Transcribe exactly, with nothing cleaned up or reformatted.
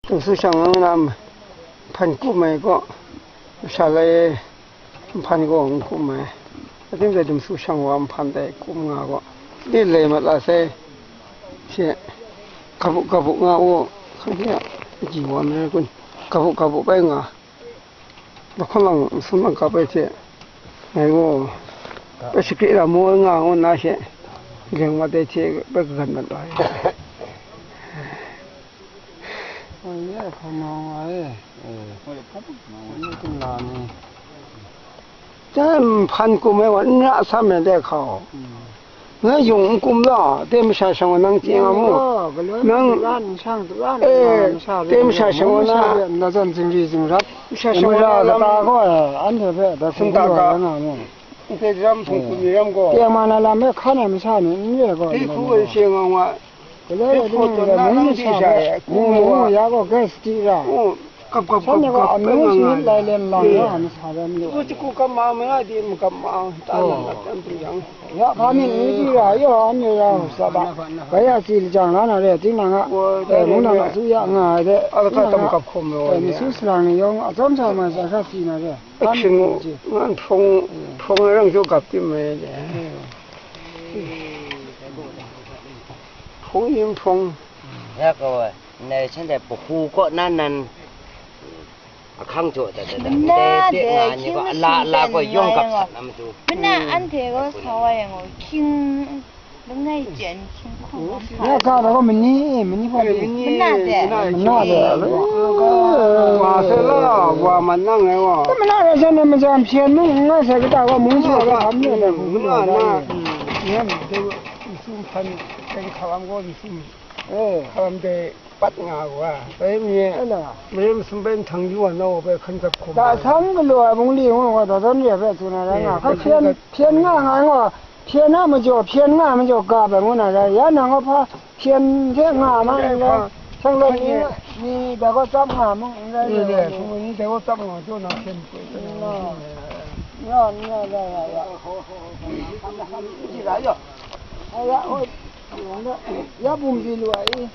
Dum su shang nga na, hpan kum ai gaw, masha lai e, hpan gaw n kum ai. Ating dai dum su shang wa hpan dai kum nga gaw, ni lai mat la sai, she, kabu kabu nga u, hkang hte a, ji wa me kun, kabu kabu bai nga, lahkawng lang sum lang kap ai hte, ngai gaw, bai sakri lam mu nga ngu nna she, leng mat ai hte bai kagan mat wa ai. Oi, ye hkawm nga nga e. Oi, hkawm nga nga e. Tung la ni. Dai hpan kum ai wa n ra sam ai de hkau. Mm. Ngai yung n kum la, dai masha shang wa nang chye nga mu. Nang, eh, dai masha shang wa na, masha shang wa na, kata gaw, anhte hpe da hkun kata ga nga mu. Ndai ram hpung hkum ni ram gaw, tengman ai lam e hkan ai masha ni n re gaw, dai hku ai she nga nga. Galoi wa ding, mung masha e, mung mung ya gaw gas ti ra. Kap kap kap kap, amyu shi lai lem lang wa masha ram lu. Ku ti ku kap ma, ma di mu kap ma, ta na na tam tu yang. Ya hpa myit ni di ra, ya an ya sa ba. Bai ya si jang la na re, ting na nga. Mung na nga su ya nga ai de. Ala ka tam kap hkawm lo. Ni su slang ni yawng a tsawm sa ma sa sa si na re. Ahkying u, ngan hprawng, hprawng ai rang jaw gap tim mai de. Hprawng yin hprawng. Ya gaw, ndai shanhte pahu kaw nan nan, ahkang jaw dat dat dat, ndai de nga ai ni gaw, ala ala gaw yawng gap sat na matu. Mana anhte gaw sa wa yang gaw, hkying Langai jen hkying hkawng lam hpa. Ya ga na gaw mani, mani hpa ni. Mani, mani de. Mani de. Wa se la, wa man nang ai wa. Mani de shan de majan hpyen mung n nga sai kata gaw mung shi wa ga hkam ni de. Mani na. Ni de sum hpan, hpan hkalam gaw ni sum. Eh. Hkalam de. Pat nga wa, bai mi, mare masum bai nhtang yu wa na wa bai hkan gap hkawm. Da sang galaw ai bungli ngu wa, da zawn re hpe tsun ai rai nga, hka hpyen, hpyen nga nga nga, hpyen a majaw, hpyen nga majaw ga bai ngu na rai, ya nang a hpa hpyen hte nga ma n rai, shang lai ni, ni dai gaw tsap nga mu n rai, ni dai gaw tsap nga jaw na hpyen poi. Ya, ya, ya, ya, ya. Ya, ya, ya, bum di lu ai.